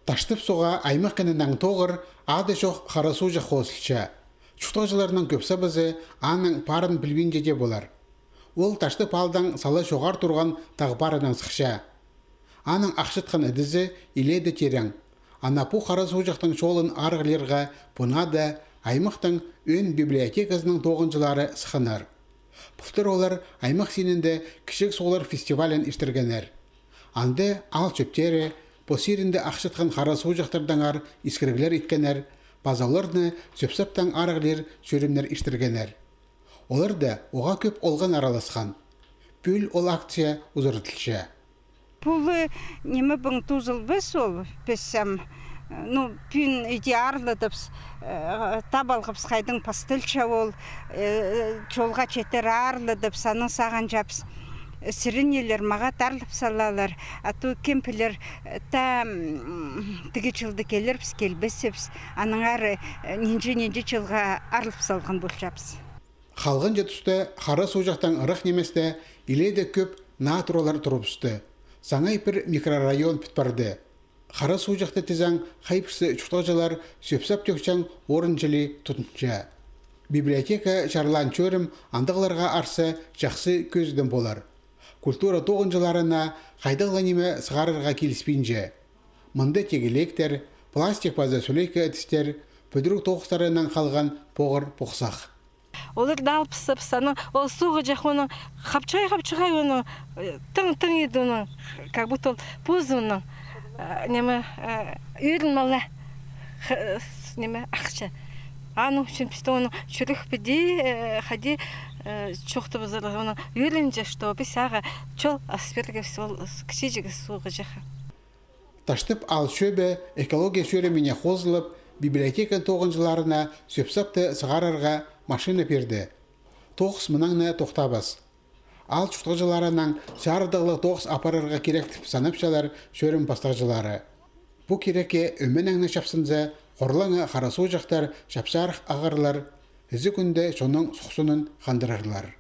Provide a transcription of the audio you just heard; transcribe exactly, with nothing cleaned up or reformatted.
Таштып суға аймах кинінең тоғыр ады чох Хара Суғҷах хозылча. Чуртағҷыларның кӧп сабазы аның парын пілбинче дее полар. Ол Таштып аалдаң сала чоғар турған тағ парынаң сыхча. Аның ахчатхан ідізі илееде тирең. Ана пу Хара Суғҷахтың чолын арығлирға пу нада аймахтың ӧӧн библиотеказының тоғынҷылары сыхханнар. Пылтыр олар аймах синінде «Кічіг суғлар» фестивалін иртіргеннер. Анда аал чӧптері, пос сирінде ахчатхан Хара Суғҷахтардаңар искіріглер иткеннер, паза оларны сӧп-саптаң арығлир чӧрімнер иртіргеннер. Олар даа уғаа кӧп олған араласхан. Пӱӱл ол акция узаратылча. Пулы ниме пың тузылбас ол, піс ам, ну, пӱӱн иди аарлыдыбыс, э, таб алғабыс хайдың пасталча ол, э, чолға читер аарлыдыбыс, аны сағынчабыс. Сірер нилер мағаа тарлап салалар, а то кем пілер, та, м, тігі чылда килербіс, килбеспіс, аннаңар, э, нинҷе-нинҷе чылға аарлап салған полчабыс. Халғанҷы туста Хара Суғҷахтаң ырах ниместе илееде кӧп наа туралар турыбысты. Саңай пір микрорайон пӱт парды. Хара Суғҷахты тізең, хай пірсі чуртағҷылар сӧп-сап тӧкчең орын чіли тудынча. Библиотека чарлаан чӧрім андағларға арса чахсы кӧзідім полар. Культура тоғынҷыларына хайдағ ла ниме сығарарға киліспинче. Мында тегілектер, пластик паза сӱлейкі ідістер, пӱдіріг тоғыстарынаң халған поғыр-похсах. Олар даа алып сап саны, ол Суғҷах оның хапчай-хапчай оның, э, тың-тың иді оның, как будто ол позының, э, ниме, э, ӧрін мала, х-, с-, ниме, ахча. Аның ӱчӱн пісте оның чӱрек піди, э, хайди, э, чоохтабызар, оның ӧрінче, что піс ағаа чол ас пиргебіс ол с-, кічіҷек Суғҷахха. Таштып аал чӧбі экология чӧріміне хозылып, библиотека тоғынҷыларына сӧп-сапты сығарарға машина пирді. Тоғыс мынаң на тохтабас. Аал чуртағҷыларынаң чарыдығлығ тоғыс апарарға кирек тіп санапчалар чӧрім пастағҷылары. Пу кирекке ӧменең не чапсынза, хорлаңа Хара Суғҷахтар чапчарых ағарлар, ізі кӱнде чонның сухсынын хандырарлар.